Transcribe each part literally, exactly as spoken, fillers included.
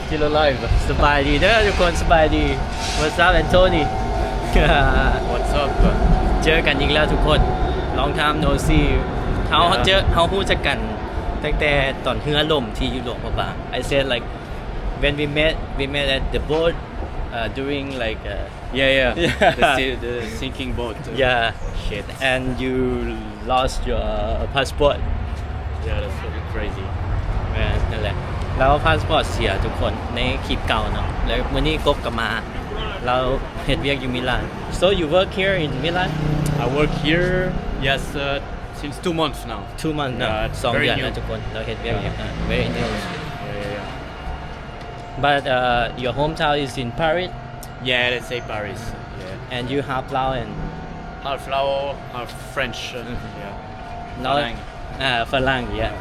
Still alive. สบายดีเด้อทุกคน สบายดี What's up Anthony What's up? เจอกันอีกแล้วทุกคน Long time no see เฮา Yeah. เจอเฮาฮู้จักกันตั้งแต่ตอนเฮือล่มที่ยุโรปบ่า I said like when we met we met at the boat uh, during like uh, Yeah, yeah. Yeah. The, si- the sinking boat. yeah Shit. and you lost your passport Yeah, that's fucking crazy. แม่นนั่นแหละ แล้วพาสปอร์ตเสียทุกคนในคลิปเก่าเนาะ แล้วมื้อนี้กบกลับมา แล้วเฮ็ดเวียกอยู่มิลาน so you work here in Milan I work here, yes, uh, since two months now. two months เนาะ Yeah, it's สอง very เดือน new. นะทุกคน เราเฮ็ดเวียกอยู่อ่า very new Yeah, yeah, yeah. but uh, your hometown is in Paris Yeah, let's say Paris. Yeah. and you half Lao and Half Lao, half French. Uh, yeah. แล้ว Falang. อ่าฝรั่ง yeah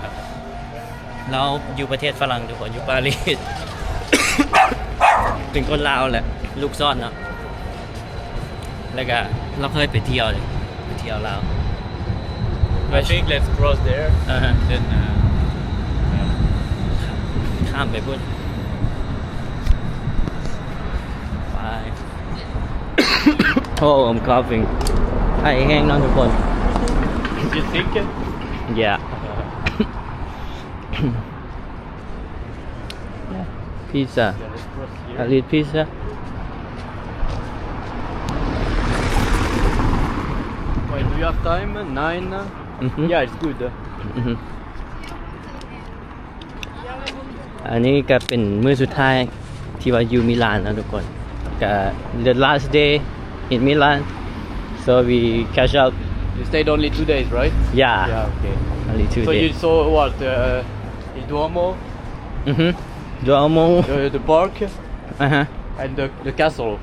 แล้วอยู่ประเทศฝรั่งทุกคนอยู่ปารีส เป็นคนลาวแหละ ลูกซ่อนเนาะ แล้วก็เราเคยไปเที่ยวเลยไปเที่ยวลาว I think let's cross there. อ่าฮะ Then, uh, ข้ามไปพุ้นไป oh I'm coughing ไอแห้งเนาะทุกคน you think? yeah pizza Yeah, let's cross I here. eat pizza Wait, do you have time? Nine? Mhm. Yeah, it's good. อือฮึอันนี้ก็เป็นมื้อสุดท้ายที่ว่าอยู่มิลานนะทุกคน ก็ the last day in Milan so we catch up You stayed only two days, right? yeah Yeah, okay. only two So you days saw what? Uh, the Duomo, อือฮึ Duomo the, the park, อ่าฮะ and the, the castle.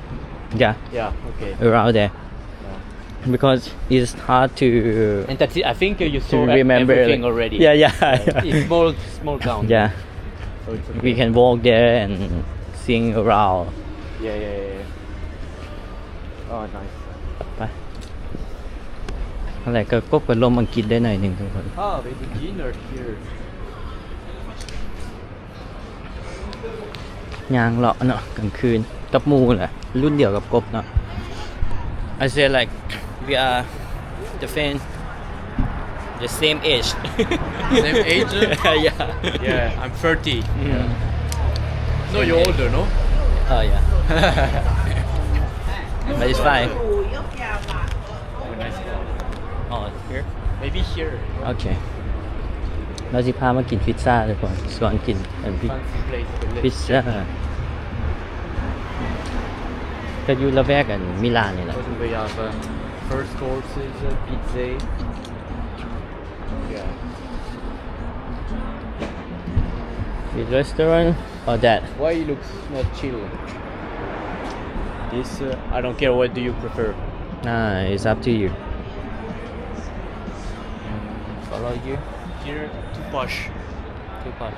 yeah Yeah, okay. around there because it's hard to And that's it. I think you saw e- remember everything already. yeah yeah It's small, small town. yeah So it's okay. we can walk there and sing around Yeah, yeah, yeah, yeah. Oh, nice. ไปอะไรก็กบกับลมอังกฤษได้หน่อยหนึ่งทุกคน Ah, we do dinner here. ย่างเลาะเนาะกลางคืนกับหมู่แหละรุ่นเดียวกับกบเนาะ I say like we are the friend the same age Same age? yeah Yeah, I'm thirty. Mm. No, you're older, no? oh yeah but it's fine Oh, nice. oh here Maybe here. โอเค เราสิพามากินพิซซ่าทุกคนชวนกินอันพิ Fancy place. พิซซ่าก็อยู่ละแวกอันมิลานนี่แหละ What do we have? Um, first courses, uh, pizza. Yeah. This restaurant or that Why it looks not chill? This, uh, I don't care. What do you prefer? ah it's up to you follow you Here, too posh. too far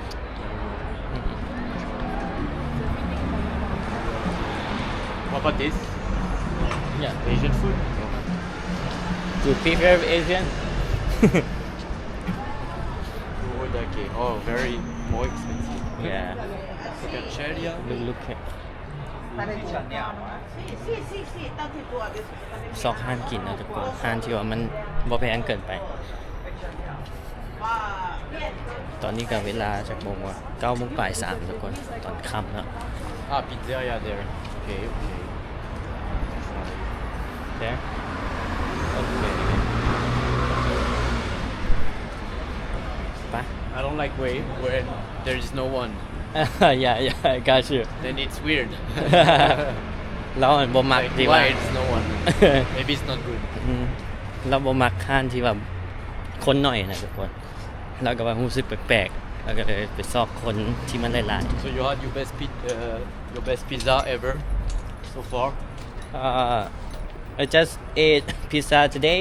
What about this? yeah Asian food? you prefer Asian Uodake. Oh, very more expensive. yeah Like a cheria. look look at Sì, sì, sì, sì, tanti buoni. ซอกห้างกินนะทุกคนห้างที่ว่ามันบ่แพงเกินไป ตอนนี้ก็เวลาจากโมงวะเก้าโมงปลายสามทุกคนตอนค่ำเนาะ Ah, pizzeria there. Okay, okay. there okay I don't like way when there is no one. yeah yeah I got you Then it's weird. เราบ่มัก Like, ที่ว่า why it's no one? Maybe it's not good. อืมเราบ่มักห้างที่แบบคนหน่อยนะทุกคนเราก็ว่ารู้สึกแปลกๆเราก็เลยไปซอกคนที่มันหลาย So you had your best pi- uh, your best pizza ever so far? ๆ uh, I just ate pizza today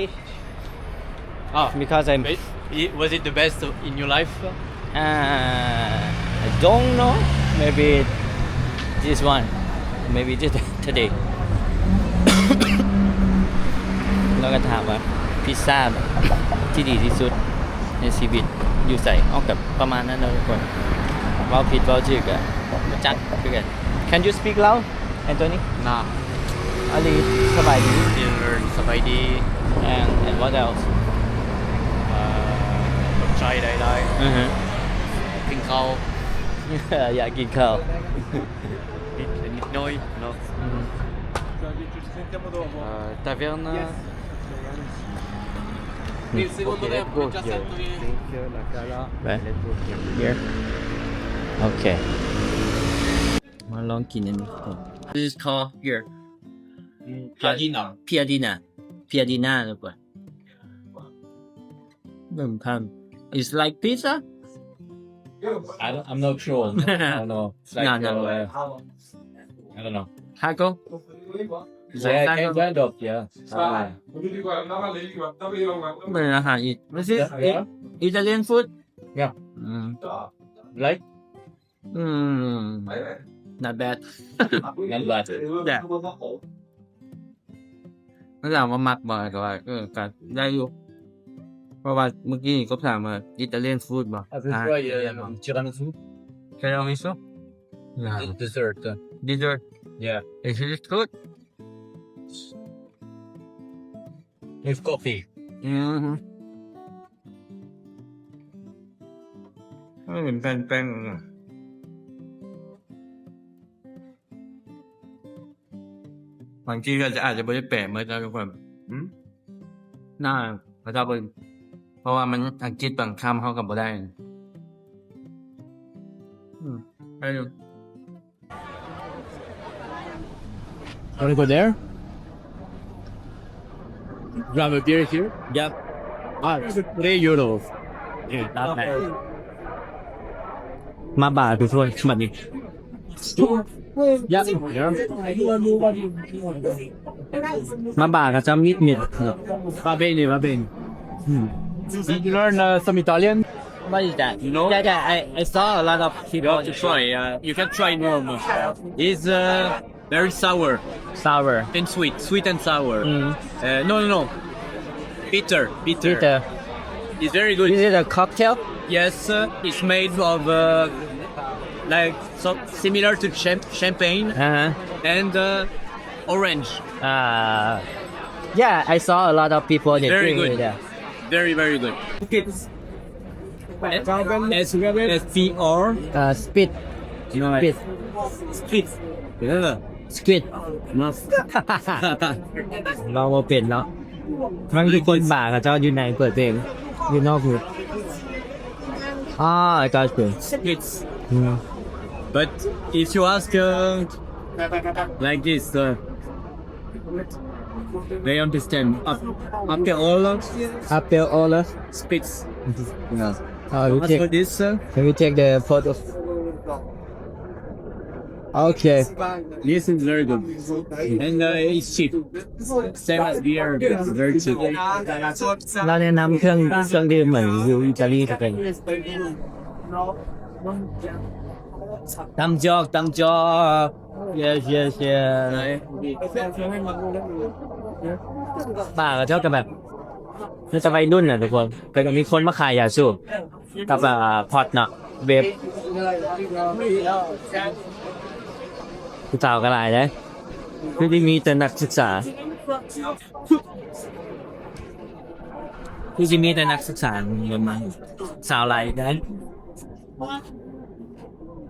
Ah, because I'm wait, i- was it the best in your life? uh, I don't know maybe this one maybe this today เราก็ถามว่าพิซซ่าแบบที่ดีที่สุดในชีวิตอยู่ใสเอากับประมาณนั้นนะทุกคนเว้าผิดเว้าถูกอะ จัดคือกัน Can you speak Lao, Anthony? นะ Ali, สบายดี Still learn สบายดี and and what else? เอ่อใช้ได้ได้ อือฮะ กินข้าว อยากกินข้าว นิดนิดหน้อยเนาะ อืม เอ่อ taverne Let's go here. Thank you, Nakala. Let's go here. Here. Okay. มาลองกินอันนี้ก่อน This is called here. Piadina. Piadina. Piadina หรือเปล่า หนึ่งคำ It's like pizza? I don't, I'm not sure. I don't know. It's like, No, no. Uh, I don't know. Taco? It's like Yeah, taco? Kind of, yeah. Ah. เหมือนอาหารอิตาเลียน Yeah. Italian food? Yeah. อืม Like? อืม not bad. Not bad. แต่ก็ถามว่ามักบ่ก็ว่าเออก็ได้อยู่ เพราะว่าเมื่อกี้ก็ถามว่า Italian food บ่ Have you tried uh, tiramisu? Tiramisu? Yeah. Dessert. Dessert. Yeah. Is it good? With coffee. อืมมันเป็นแป้งๆอ่ะบางทีก็จะอาจจะไม่ได้แปะเมื่อเจ้าทุกคน อืม น่าพระเจ้าเป็นเพราะว่ามันอังกฤษบางคำเขากับบ่ได้ อืมไปดู Want to go there? Grab a beer here? Yep. Ah, three euros. Yeah, not bad. มาบ่าทุกคนแบบนี้ Yeah. Yeah. มาบ่ากับเจ้ามิดมิด Va bene, va bene.อืม Did you learn uh, some Italian? What is that? No. Yeah, yeah, I, I saw a lot of You people. Have to try. Uh, you can try normal. It's uh, very sour Sour. And sweet. Sweet and sour. Mm. Uh, no, no, no. Bitter. Bitter. Peter, It's very good. Is it a cocktail? Yes, uh, it's made of uh, like so similar to champ- champagne Uh and uh, orange. huh. Uh, yeah, I saw a lot of people they Very drink good. It, yeah. Very, very good. S P R. Uh, spit. No, Spit. Spit. Yeah. Squid. Must. เรามาเป็นเนาะมันคือคนบ่ากับเจ้าอยู่ในเปิดเพลงอยู่นอกหูอ่า I got you Spits. อืม But if you ask uh, like this, uh, they understand. Ap- Apéro, Apéro. Spits. Uh, we As take for this, uh, we take the photo. Okay. This is very good. And uh, it's cheap. Same as beer, it's very cheap. เราแนะนำเครื่องเครื่องดื่มเหมือนอยู่อิตาลีก็เป็นน้ำจอกน้ำจอก yes yes yes บ่ากับเจ้ากันแบบน่าจะวัยรุ่นน่ะทุกคนแต่ก็มีคนมาขายยาสูบกับอ่าพอตเนาะเวฟผู้สาวก็หลายเลยคือที่มีแต่นักศึกษาคือที่มีแต่นักศึกษาเงินมาสาวหลายเลย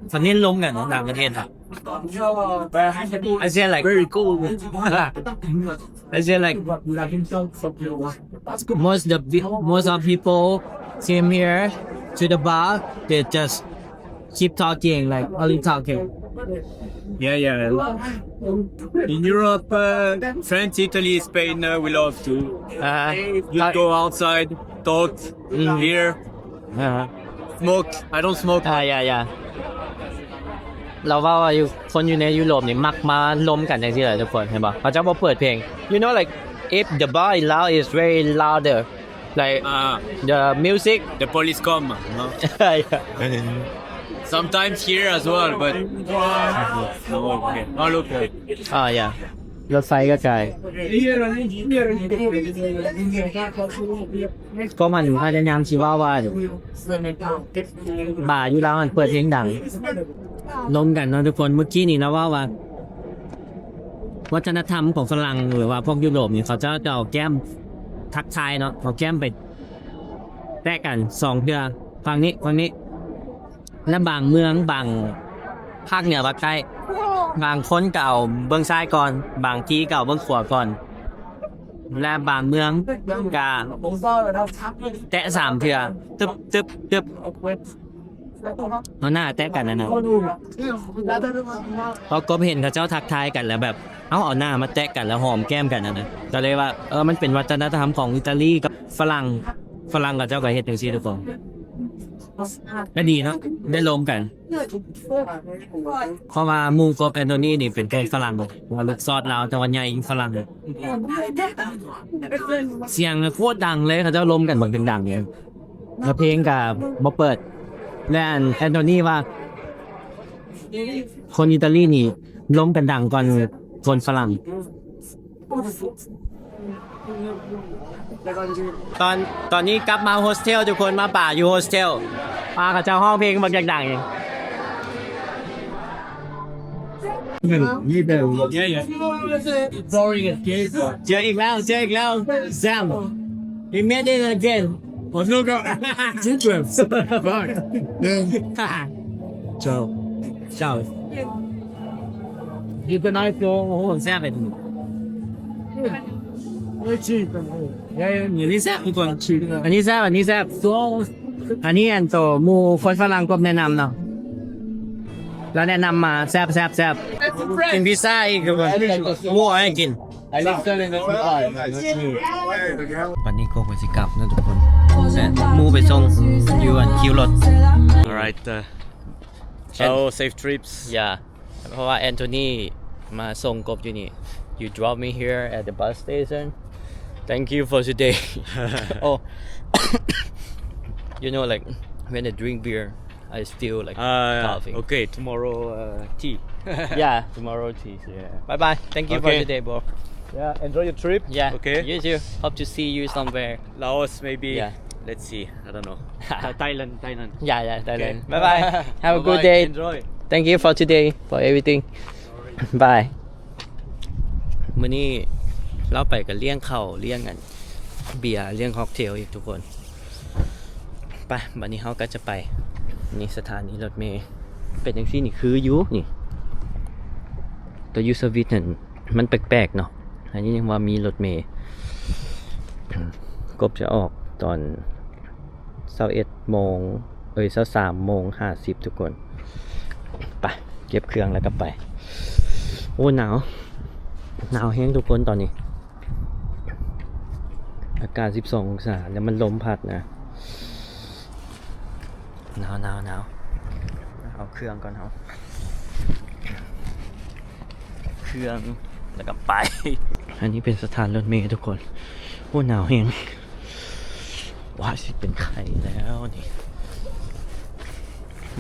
เขาเน้นลมกันต่างประเทศครับ I say like very cool. I say like most of the pe- most of people came here to the bar. They just keep talking, like only talking. Yeah, yeah. In Europe, uh, France, Italy, Spain, uh, we love to Uh, just go outside, talk, beer, uh, smoke. I don't smoke. อ่าอย่าอย่าเราว่าอยู่คนอยู่ในยุโรปนี่มักมาลมกันจังซี่แหละทุกคนเห็นปะเขาจะบ่เปิดเพลง you know like if the bar is loud is very louder like Uh, the music the police come. No? Sometimes here as well, but no, okay. All okay. อ่าอย่า รถไฟก็ไกล ก็มันพยายามสิว่าว่าอยู่ บาร์อยู่ลาวมันเปิดเพลงดัง ลมกันเนาะทุกคน เมื่อกี้นี่เราว่าว่า วัฒนธรรมของฝรั่งหรือว่าพวกยุโรปนี่เขาจะจะเอาแก้มทักทายเนาะ เอาแก้มไปแตะกันสองเทื่อ ฝั่งนี้ ฝั่งนี้ และบางเมือง บางภาคเหนือภาคใต้ บางคนก็เอาเบื้องซ้ายก่อน บางที่ก็เอาเบื้องขวาก่อน และบางเมืองก็แตะสามเทื่อ ตึบตึบตึบ เอาหน้าแตะกันนะนะ พอกบเห็นเขาเจ้าทักทายกันแล้วแบบ เอาเอาหน้ามาแตะกันแล้วหอมแก้มกันนะนะ ก็เลยว่า เออ มันเป็นวัฒนธรรมของอิตาลีกับฝรั่ง ฝรั่งกับเจ้าก็เฮ็ดจังซี่ทุกคน ก็ดีเนาะ ได้ลมกัน เพราะว่าหมู่กบแอนโทนีนี่เป็นคนฝรั่ง ว่าลูกซอดลาว แต่ว่าใหญ่ฝรั่ง เสียงโคตรดังเลย เขาเจ้าลมกันบักดังๆเลย แล้วเพลงก็บ่เปิด และอันแอนโทนีว่า คนอิตาลีนี่ลมกันดังกว่าคนฝรั่ง ตอน ตอนนี้กลับมาโฮสเทลทุกคน มาบ่าอยู่โฮสเทล มาเขาเจ้าฮ้องเพลงบักดังๆเอง เจออีกแล้ว เจออีกแล้ว Sam. We made it again. Ciao. Ciao. นี่เป็นน้อยโกง โอ้โห แซ่บเลย อันนี้แซ่บทุกคน อันนี้แซ่บ อันนี้แซ่บ อันนี้อันโตหมู่คนฝรั่งกบแนะนำเนาะ แล้วแนะนำมา แซ่บแซ่บแซ่บ กินพิซซ่าอีกทุกคน โอ้ยกิน วันนี้กบก็สิกลับนะทุกคน และหมู่ไปส่งอยู่อันคิวรถ Alright. Uh, so safe trips. Yeah. เพราะว่าแอนโทนีมาส่งกบอยู่นี่ You drop me here at the bus station. Thank you for today. Oh, you know, like when I drink beer, I still like Uh, coughing. Okay, tomorrow uh, tea. Yeah, tomorrow tea. Yeah. Bye bye. Thank you for Okay. today, bro. Yeah, enjoy your trip. Yeah. Okay. You too. Hope to see you somewhere. Laos maybe. Yeah. Let's see. I don't know. Thailand, Thailand. Yeah, yeah, Thailand. Okay. Bye bye. Have a good Bye-bye. Day. Enjoy. Thank you for today for everything. Bye. มื้อนี้เราไปกันเลี้ยงข้าวเลี้ยงอันเบียร์เลี้ยงค็อกเทลอีกทุกคน ไปบัดนี้เฮาก็จะไป นี่สถานีรถเมล์เป็นจังซี่นี่คืออยู่นี่ ตัวอยู่สวิตนั่นมันแปลกๆเนาะ อันนี้ยังว่ามีรถเมล์ กบจะออกตอน สิบเอ็ดโมง เอ้ย สิบสามโมงห้าสิบทุกคน ไป เก็บเครื่องแล้วก็ไป โอ้ หนาว หนาวแฮงทุกคนตอนนี้ อากาศ สิบสององศา แล้วมันลมพัดนะ หนาวหนาวหนาว เอาเครื่องก่อน เอาเครื่อง แล้วก็ไป อันนี้เป็นสถานรถเมล์ทุกคน โอ้ หนาวแฮง ว่าสิเป็นไข้แล้วนี่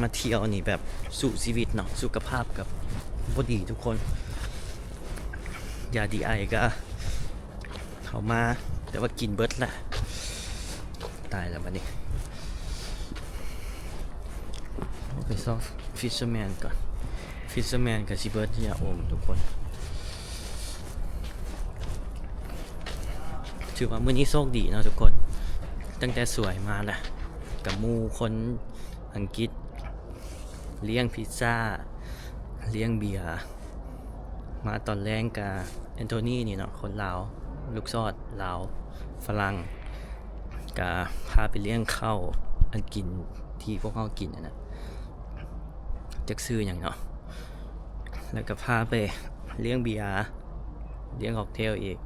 มาเที่ยวนี่แบบสู้ชีวิตเนาะ สุขภาพกับบ่ดีทุกคน ยาดีไอก็เอามา แต่ว่ากินเบิดละ ตายแล้วบัดนี้ ไปซอก fisherman ก่อน fisherman กับสิเบิดยาอมทุกคน ถือว่ามื้อนี้โชคดีเนาะทุกคน ตั้งแต่สวยมาแหละ กับหมู่คนอังกฤษ เลี้ยงพิซซ่า เลี้ยงเบียร์ มาตอนแลงกับแอนโทนีนี่เนาะ คนลาว ลูกซอดลาว ฝรั่ง ก็พาไปเลี้ยงข้าวอันกินที่พวกเฮากินนั่นน่ะ จักชื่อหยังเนาะ แล้วก็พาไปเลี้ยงเบียร์ เลี้ยงค็อกเทลอีก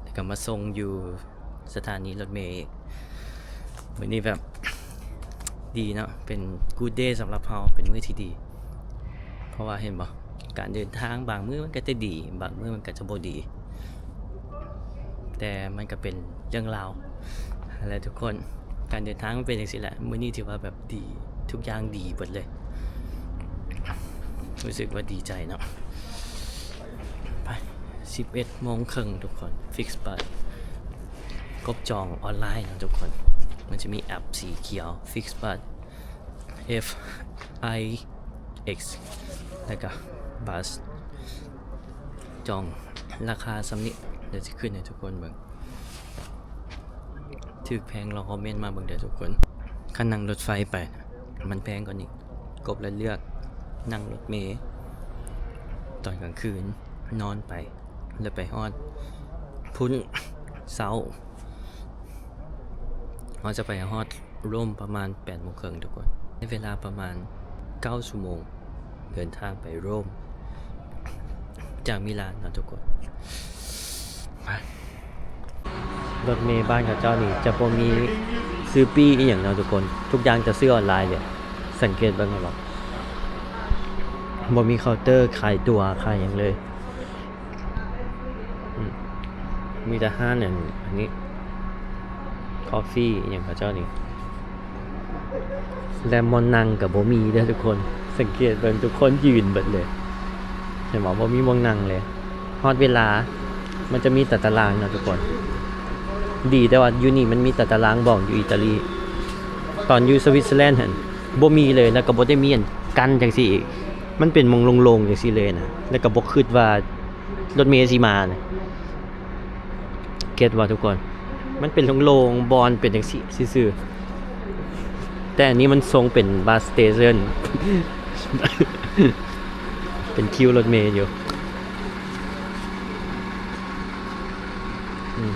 แล้วก็มาส่งอยู่สถานีรถเมล์อีก มื้อนี้แบบ ดีเนาะ เป็น good day สำหรับเฮา เป็นมื้อที่ดี เพราะว่าเห็นบ่ การเดินทางบางมื้อมันก็จะดี บางมื้อมันก็จะบ่ดี แต่มันก็เป็นเรื่องราว และทุกคน การเดินทางมันเป็นจังซี่แหละ มื้อนี้ถือว่าแบบดี ทุกอย่างดีเบิดเลย รู้สึกว่าดีใจเนาะ ไป สิบเอ็ดโมงครึ่งทุกคน Flixbus กบจองออนไลน์เนาะทุกคน มันจะมีแอปสีเขียว Flixbus F I X แล้วก็บัส จองราคาส่ำนี้ เดี๋ยวสิขึ้นให้ทุกคนเบิ่ง ถืกแพงลองคอมเมนต์มาเบิ่งเด้อทุกคน คันนั่งรถไฟไป มันแพงกว่านี้ กบเลยเลือกนั่งรถเมล์ ตอนกลางคืน นอนไป แล้วไปฮอดพุ้นเช้า เราจะไปฮอดโรมประมาณแปดโมงครึ่งทุกคน ในเวลาประมาณเก้าชั่วโมง เดินทางไปโรม จากมิลานเนาะทุกคน ไป รถเมล์บ้านเขาเจ้านี่จะบ่มีซื้อปี้อีหยังเนาะทุกคน ทุกอย่างจะซื้อออนไลน์เลย สังเกตเบิ่งให้บ่ บ่มีเคาน์เตอร์ขายตั๋วขายหยังเลย อืม มีแต่ห้านอัน อันนี้ คอฟฟี่อหย่างเขาเจ้านี่ และหม่องนั่งก็บ่มีเด้อทุกคน สังเกตเบิ่งทุกคนยืนเบิดเลย เห็นบ่ บ่มีหม่องนั่งเลย ฮอดเวลา มันจะมีแต่ตารางเนาะทุกคน ดีแต่ว่าอยู่นี่มันมีแต่ตารางบอก อยู่อิตาลี ตอนอยู่สวิตเซอร์แลนด์หั่นบ่มีเลย แล้วก็บ่ได้มีอันกั้นจังซี่อีก มันเป็นหม่องโล่งๆจังซี่เลยนะ แล้วก็บ่คิดว่ารถเมล์สิมานะ เก็ตบ่ทุกคน มันเป็นโล่งๆ บ่อนเป็นจังซี่ซื่อๆ แต่อันนี้มันทรงเป็นบัสสเตชัน เป็นคิวรถเมล์อยู่ อืม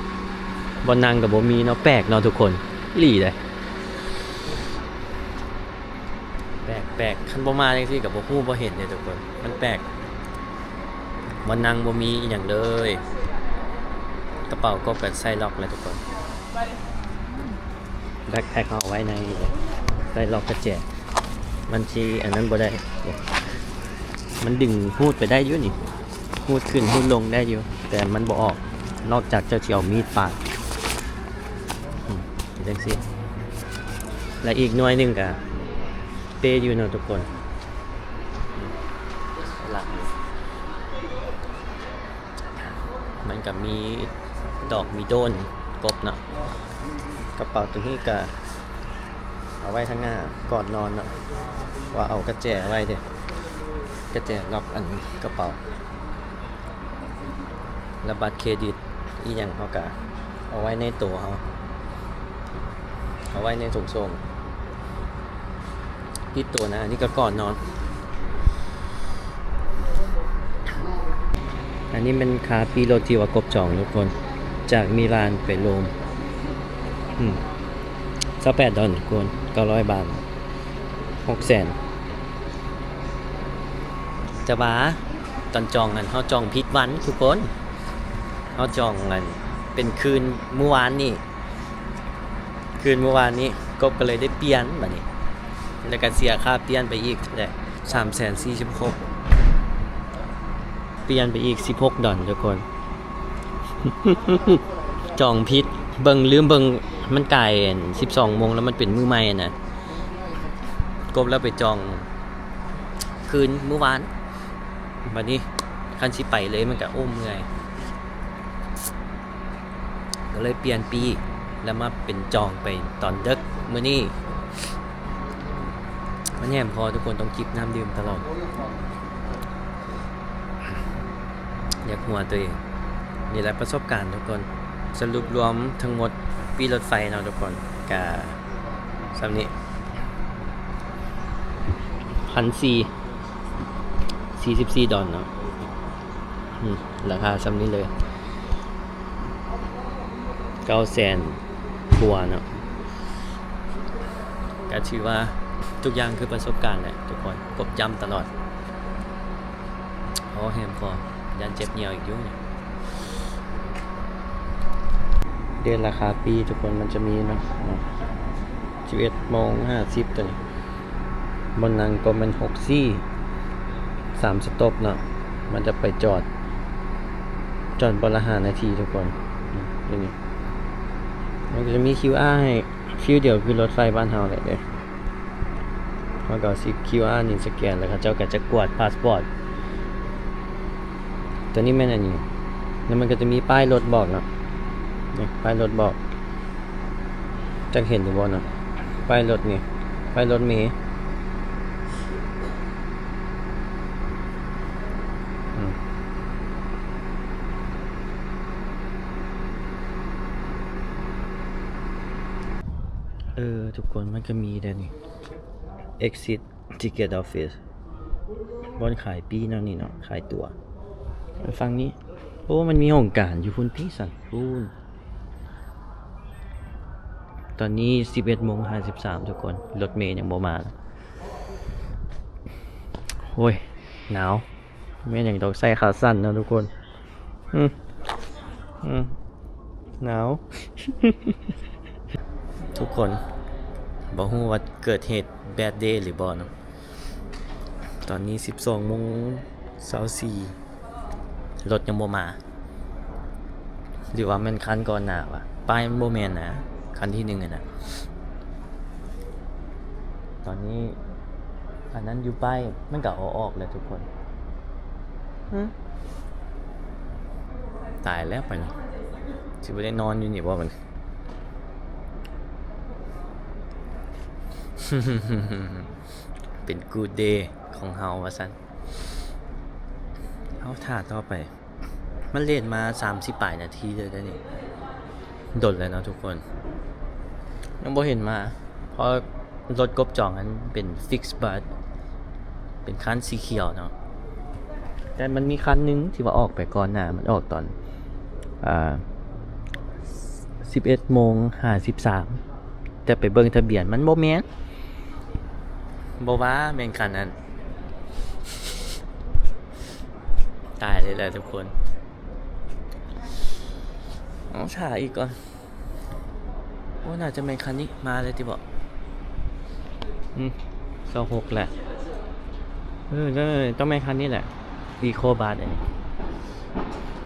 บ่นั่งก็บ่มีเนาะ แปลกเนาะทุกคน อีหลีเด้ แปลกๆ คันบ่มาจังซี่ก็บ่ฮู้บ่เห็นเด้ทุกคน มันแปลก บ่นั่งบ่มีอีหยังเลย กระเป๋ากบก็ใส่ล็อกแล้วทุกคน แบ็คแพ็คเอาไว้ใน ใส่ล็อกกระแจ มันสิอันนั้นบ่ได้ มันดึงฮูดไปได้อยู่นี่ ฮูดขึ้นฮูดลงได้อยู่ แต่มันบ่ออก นอกจากเจ้าสิเอามีดปาด อืม จังซี่ และอีกหน่วยหนึ่งก็เป้อยู่เนาะทุกคน ละ มันก็มีดอกมีโดนกบเนาะ กระเป๋าตัวนี้ก็เอาไว้ข้างหน้าก่อนนอนเนาะ ว่าเอากระแจไว้เด้ กระแจล็อกอันกระเป๋า แล้วบัตรเครดิตอีหยังเฮาก็เอาไว้ในตัวเฮา เอาไว้ในถุงส่ง ปิดตัวนะ อันนี้ก็ก่อนนอน อันนี้เป็นค่าปี้รถที่ว่ากบจองทุกคน จากมิลานไปโรม อืม ซาวแปดดอลทุกคน เก้าร้อยบาท หกแสน จะว่าตอนจองอันเฮาจองผิดวันทุกคน เฮาจองอันเป็นคืนมื้อวานนี่ คืนมื้อวานนี้ กบก็เลยได้เปลี่ยนบัดนี้ แล้วก็เสียค่าเปลี่ยนไปอีกแหละ สามแสนสี่สิบหก เปลี่ยนไปอีกสิบหกดอลทุกคน จองผิด เบิ่ง ลืมเบิ่ง มันกลายสิบสองโมงแล้ว มันเป็นมื้อใหม่อะนะ กบแล้วไปจอง คืนมื้อวาน บัดนี้คันสิไปเลยมันก็ โอ้ เมื่อย ก็เลยเปลี่ยนปี แล้วมาเป็นจองไปตอนดึกมื้อนี้ มันแหมคอทุกคน ต้องจิบน้ำดื่มตลอด อยากหัวตัวเอง นี่แหละประสบการณ์ทุกคน สรุปรวมทั้งหมดปี้รถไฟเนาะทุกคน ก็ส่ำนี้ พันสี่ สี่สิบสี่ดอลเนาะ อืม ราคาส่ำนี้เลย เก้าแสนกว่าเนาะ ก็ถือว่าทุกอย่างคือประสบการณ์แหละทุกคน กบจำตลอด โอ้ แหมคอ ย่านเจ็บเหนียวอีกอยู่นี่ เดทราคาปี้ทุกคน มันจะมีเนาะ สิบเอ็ดโมงห้าสิบตัวนี้ บ่อนนั่งก็แม่นหกสี่ สามสต็อปเนาะ มันจะไปจอด จอดบ่อนละห้านาทีทุกคน อืม นี่ มันก็จะมี คิวอาร์ ให้ ฟีลเดียวคือรถไฟบ้านเฮาเลยเด้ เฮาก็เอา คิวอาร์ นี่สแกน แล้วเขาเจ้าก็จะกวดพาสปอร์ต ตัวนี้แม่นอันนี้ แล้วมันก็จะมีป้ายรถบอกเนาะ นี่ ป้ายรถบอก จักเห็นอยู่บ่เนาะ ป้ายรถนี่ ป้ายรถเมล์ ทุกคนมันก็มีเด้อนี่ exit ticket office บ่อนขายปีเนาะนี่เนาะ ขายตั๋ว ไปฝั่งนี้ โอ้ มันมีห้องการอยู่พุ้นติสันพุ้น ตอนนี้สิบเอ็ดโมงห้าสิบสาม ทุกคน รถเมล์ยังบ่มาเลย โอ้ย หนาว แม่นหยังต้องใส่ขาสั้นเนาะทุกคน อืม อืม หนาว ทุกคน บ่ฮู้ว่าเกิดเหตุ bad day หรือบ่เนาะ ตอนนี้สิบสองโมงซาวสี่ รถยังบ่มา หรือว่าแม่นคันก่อนหน้าวะ ป้ายมันบ่แม่นนะ คันที่หนึ่งอะนะ ตอนนี้ อันนั้นอยู่ป้าย มันก็เอาออกแล้วทุกคน ฮะ ตายแล้วไปแล้ว สิบ่ได้นอนอยู่นี่บ่มัน เป็น good day ของเฮาว่าซั่น เฮาถ่าต่อไป มันเลทมาสามสิบปลายนาทีเลยเด้อนี่ ดนแล้วเนาะทุกคน ยังบ่เห็นมา เพราะรถกบจองนั้นเป็น Flixbus เป็นคันสีเขียวเนาะ แต่มันมีคันหนึ่งที่ว่าออกไปก่อนหน้า มันออกตอน อ่า สิบเอ็ดโมงห้าสิบสาม แต่ไปเบิ่งทะเบียนมันบ่แม่น บ่ว่าแม่นคันนั้น ตายเลยแหละทุกคน เอาถ่าอีกก่อน โอ้ น่าจะแม่นคันนี้ มาเลยติบอก อืม ซาวหกแหละ เออ นั่นๆ ต้องแม่นคันนี้แหละ Ecobus อันนี้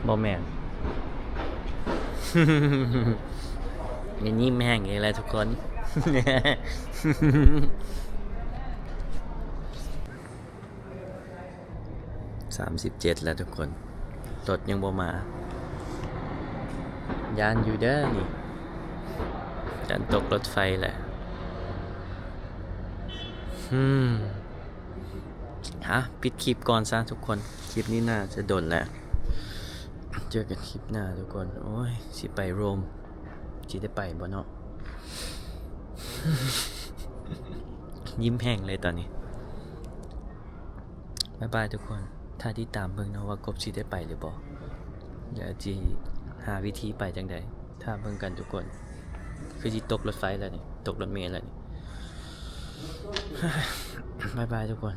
บ่แม่น นี่ นี่แม่งเองแหละทุกคน สามสิบเจ็ดแล้วทุกคน รถยังบ่มา ย่านอยู่เด้อนี่ ย่านตกรถไฟแหละ อืม ฮะ ปิดคลิปก่อนซะทุกคน คลิปนี้น่าจะดนแล้ว เจอกันคลิปหน้าทุกคน โอ้ย สิไปโรม สิได้ไปบ่เนาะ ยิ้มแห้งเลยตอนนี้ บ๊ายบายทุกคน ถ้าติดตามเบิ่งเนาะว่ากบสิได้ไปหรือบ่ เดี๋ยวจิหาวิธีไปจังใด ถ้าเบิ่งกันทุกคน คือจิตกรถไฟแล้วนี่ ตกรถเมล์แล้วนี่ บ๊ายบายทุกคน